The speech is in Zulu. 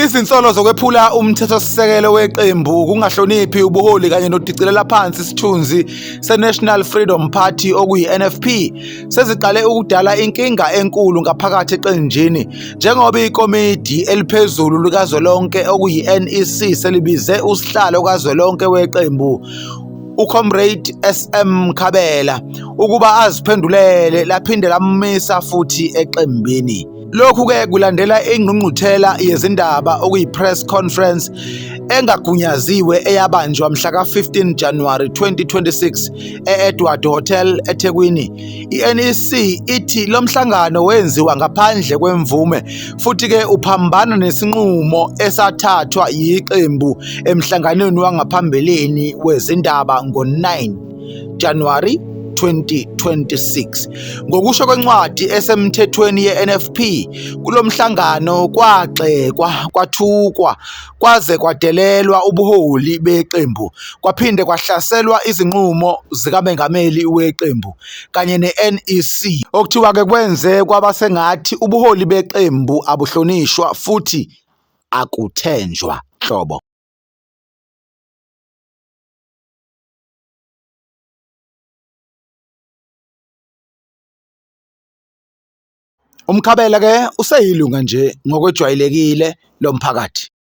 Izinsolo zokwephula umthethosisekelo weqembu, ukungahloniphi ubuholi kanye nodicilela phansi isithunzi se-National Freedom Party okuyi-NFP seziqale ukudala inkinga enkulu ngaphakathi eqenjini njengoba ikomidi eliphezulu likazwelonke okuyi-NEC selibize usihlalo kazwelonke weqembu uComrade SM Mkhabela ukuba aziphendulele laphinde lammisa futhi eqembini. Lokhu-ke kulandela ingqungquthela yezindaba okuyi-press conference engagunyaziwe eyabanjwa mhla ka-15 January 2026 e-Edward Hotel eThekwini. I-NEC ithi lo mhlangano wenziwa ngaphandle kwemvume futhi-ke uphambana nesinqumo esathathwa yiqembu emhlanganweni wangaphambilini wezindaba ngo-9 January 2026. Ngokusho kwencwadi esemthethweni ye-NFP, kulo mhlangano kwagxekwa, kwathukwa, kwaze kwadelelwa ubuholi beqembu, kwaphinde kwahlaselwa izinqumo zikamengameli weqembu kanye ne-NEC, okuthiwa-ke kwenze kwaba sengathi ubuholi beqembu abuhlonishwa futhi akuthenjwa nhlobo. UMkhabela ke useyilunga nje ngokwejwayelekile lomphakathi.